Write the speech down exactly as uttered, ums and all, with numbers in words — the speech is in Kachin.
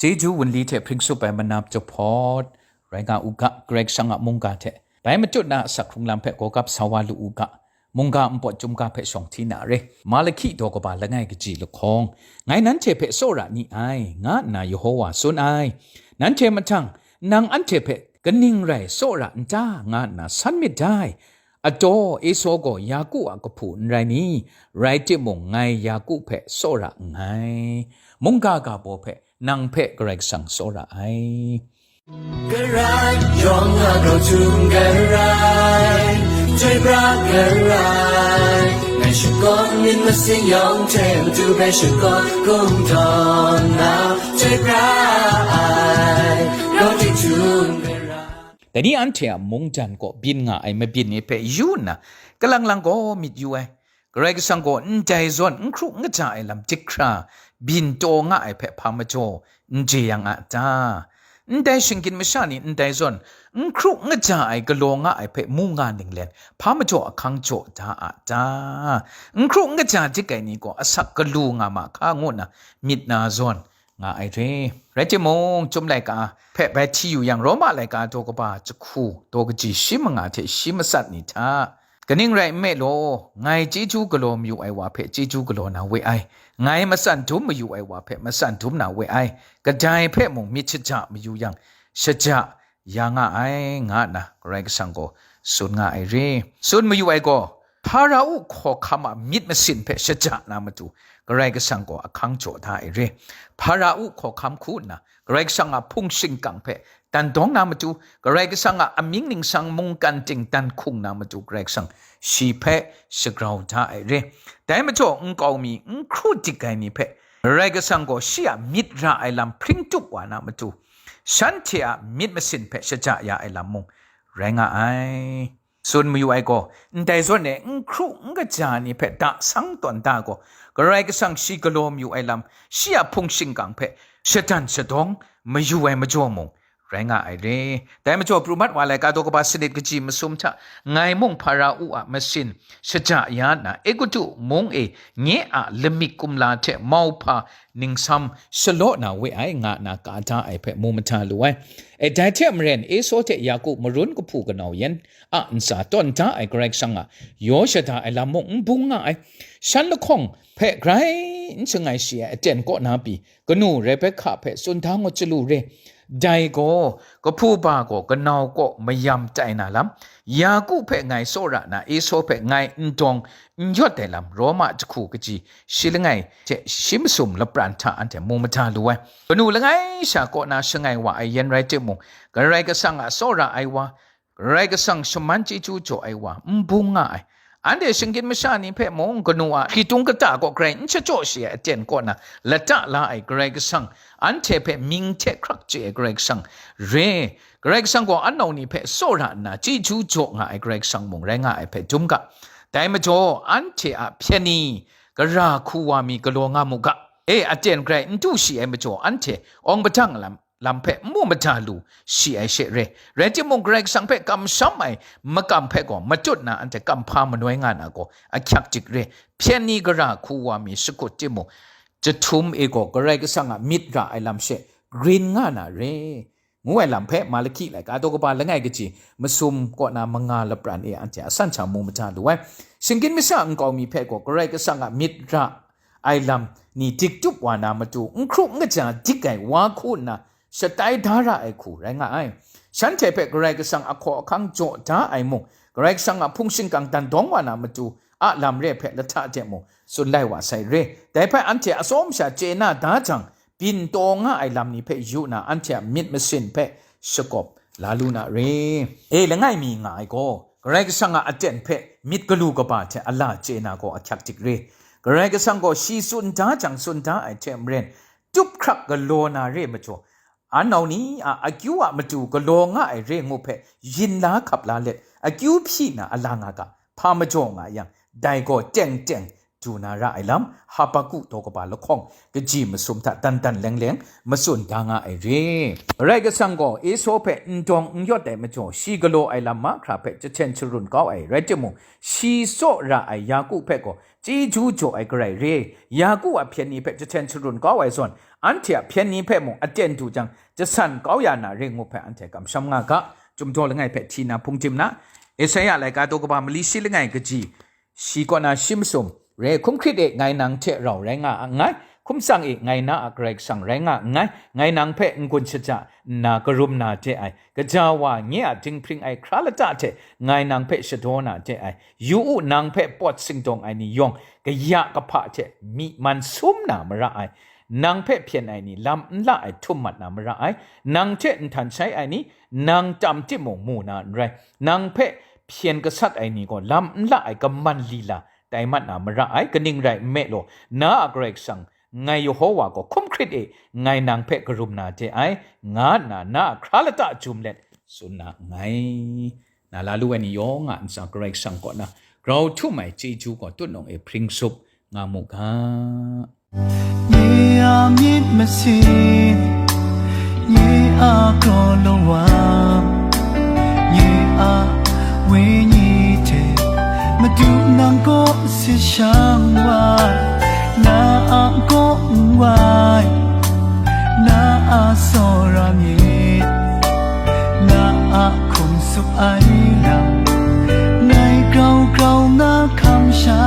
Chyeju wunli hte hpring sup ai manap jahpawt rai nga u ga, Karai Kasang a mungga hte bai matut na asak hkrung lam hpe gawgap sa wa lu u ga, mungga npawt chyum ga hpe shawng hti na re. Malahki daw kaba langai kaji lahkawng, "Ngai nanhte hpe tsawra ni ai," nga nna Yehowa tsun ai. "Nanhte mahtang, nang anhte hpe kaning rai tsawra n ta?" nga nna san myit dai. Ataw, Esau gaw Yaku a kahpu n rai ni? Rai timung, ngai Yaku hpe tsawra nngai. Mungga ga baw hpe nang hpe Karai Kasang tsawra ai. Karai yawng a grau htum karai, chyoi pra karai, ngai shakawn myit masin yawng hte matu hpe shakawn kungdawn na, chyoi pra ai, grau htum karai. Dai ni anhte a mungdan kaw byin nga ai mabyin ni hpe yu nna, kalang lang gaw myit yu ai. Karai Kasang gaw ndai zawn n hkru n kaja ai lam dik hkra byin taw nga ai hpe hpa majaw n jeyang a ta? Ndai shinggyim masha ni ndai zawn n hkru n kaja ai galaw nga ai hpe mu nga ninglen hpa majaw ahkang jaw da a ta? N hkru n kaja dik ai ni gaw asak galu nga ma hka ngu nna myit na zawn nga ai re. Rai timung, Chyum laika hpe bai hti yu yang, Roma laika daw kaba jahku daw kaji shi manga hte shi matsat ni hta, "Kaning rai nme law, ngai chyeju galaw mayu ai wa hpe chyeju galaw na we ai, ngai matsan dum mayu ai wa hpe matsan dum na we ai, kadai hpe mung myit shaja mayu yang, shaja ya nga ai," nga nna Karai Kasang gaw tsun nga ai re. Tsun mayu ai gaw, Hparao hkawhkam a myit masin hpe shaja na matu, Karai Kasang gaw ahkang jaw da ai re. Hparao hkawhkam hku nna, Karai Kasang a hpung shingkang hpe dan dawng na matu, Karai Kasang a amying ningsang mungkan ting dan hkung na matu, Karai Kasang shi hpe shagrau da ai re. Dai majaw, nkau mi n hkru dik ai ni hpe Karai Kasang gaw shi a myit ra ai lam hpring tup wa na matu, shanhte a myit masin hpe shaja ya ai lam mung rai nga ai. Tsun mayu ai gaw, ndai zawn e n hkru n kaja ni hpe dasang tawn da gaw, Karai Kasang shi galaw mayu ai lam, shi a hpung shingkang hpe shadan shadawng mayu ai majaw mung rai nga ai re. Dai majaw, Pru Mat Wa laika daw kaba sanit kaji masum hta, ngai mung Hparao a masin shaja ya nna, Egutu mung e nye a lamik kumla hte mauhpa ningsam shalaw na we ai, nga nna ka da ai hpe mu mahta lu ai. E, dai hte maren, Esau hte Yaku marun kahpu kanau yan a ntsa tawn da ai Karai Kasang a yaw shada ai lam mung n bung nga ai. Shan lahkawng hpe grai n shangai shi ai aten kaw na pyi, kanu Rebekah hpe tsun da ngut chyalu re. Dai gaw, kahpu ba gaw kanau kaw mayam tai na lam, Yaku hpe ngai tsawra na, Esau hpe ngai n dawng n yawt ai lam, Roma jahku kaji shi langai hte shi masum lapran hta anhte mu mahta lu ai. Kanu langai sha kaw na shangai wa ai yan rai timung, Karai Kasang a tsawra ai wa, Karai Kasang shaman chyeju jaw ai wa, n bung nga ai. Anhte shinggyim masha ni hpe mung, kanu a hkritung kata kaw grai n shajaw shi ai aten kaw na lata la ai Karai Kasang, anhte hpe mying hte hkrak chye ai Karai Kasang re. Karai Kasang gaw anau ni hpe tsawra nna chyeju jaw nga ai Karai Kasang mung rai nga ai hpe dum ga. Dai majaw, anhte a hpyen ni gara hku wa mi galaw nga mu ga. E, aten grai n du shi ai majaw, anhte awng padang lam, lam hpe n mu mada lu shi ai she re. Rai timung, Karai Kasang hpe kamsham ai makam hpe gaw matut na anhte kamhpa manoi nga na gaw ahkyak dik re. Hpyen ni gara hku wa mi shakut timung, jahtum e gaw Karai Kasang a myit ra ai lam she grin nga na re, ngu ai lam hpe Malaki laika daw kaba langai kaji masum kaw na manga lapran e anhte a san sha mu mada lu ai. Shinggyim masha nkau mi hpe gaw Karai Kasang a myit ra ai lam ni dik tup wa na matu, n hkru n kaja dik ai wa hku nna shatai da ra ai hku rai nga ai. Shanhte hpe Karai Kasang a hkaw ahkang jaw da ai mung, Karai Kasang a hpung shingkang dan dawng wa na matu a lam re hpe lahta de mung, tsun lai wa sai re. Dai hpe anhte atsawm sha chye na da jang, byin taw nga ai lam ni hpe yu na, anhte a myit masin hpe shakawp la lu na re. E, langai mi nga ai gaw, Karai Kasang a aten hpe myit galu kaba hte a la chye na gaw ahkyak dik re. Karai Kasang gaw shi tsun da jang tsun da ai hte maren, tup hkrak galaw na re majaw, anau ni a akyu a matu galaw nga ai re ngu hpe yin la hkap la let, akyu hpyi na a la nga ga, hpa majaw nga yang, dai gaw teng teng du na ra ai lam, Habaku daw kaba lahkawng kaji masum hta dan dan leng leng matsun da nga ai re. Karai Kasang gaw Esau hpe n dawng n yawt ai majaw, shi galaw ai lam mahkra hpe jahten sharun kau ai rai timung, shi tsaw ra ai Yaku hpe gaw chyeju jaw ai Karai re. Yaku a hpyen ni hpe jahten sharun kau ai zawn, anhte a hpyen ni hpe mung aten du jang, jasan kau ya na ringngup hpe anhte kamsham nga ga. Chyum daw langai hpe hti na hpungdim na, Esaia laika daw kaba mali shi langai kaji, shi kaw na shi masum, re, hkum hkrit e, ngai nang hte rau rai nga nngai, hkum tsang e, ngai na a Karai Kasang rai nga nngai, ngai nang hpe n-gun shaja nna karum na de ai, gaja wa nye a dinghpring ai hkra lata hte ngai nang hpe shadaw na de ai, yu u, nang hpe pawt singdawng ai ni yawng kaya kahpa hte myi man sum na mara ai, nang hpe hpyen ai ni lam n la ai htum mat na mara ai, nang hte nhtan shai ai ni nang tam timung mu na n rai, nang hpe hpyen gasat ai ni gaw lam n la ai kaman lila tai mat na mara ai, kaning rai nme law, na a Karai Kasang, ngai Yehova gaw hkum hkrit e, ngai nang hpe karum na de ai, nga nna na a hkra lata jum let tsun na nngai. Na la lu ai ni yawng a ntsa Karai Kasang kaw na grau htum ai chyeju gaw tutnawng e hpring sup nga mu ga. Nye a myit masin, nye a kraw lawa, nye a wenyi hte Madu nang kaw sit shang wa, na a kaw n wai, na a tsawra myit, na a hkum tsup ai lam, ngai grau grau na hkam sha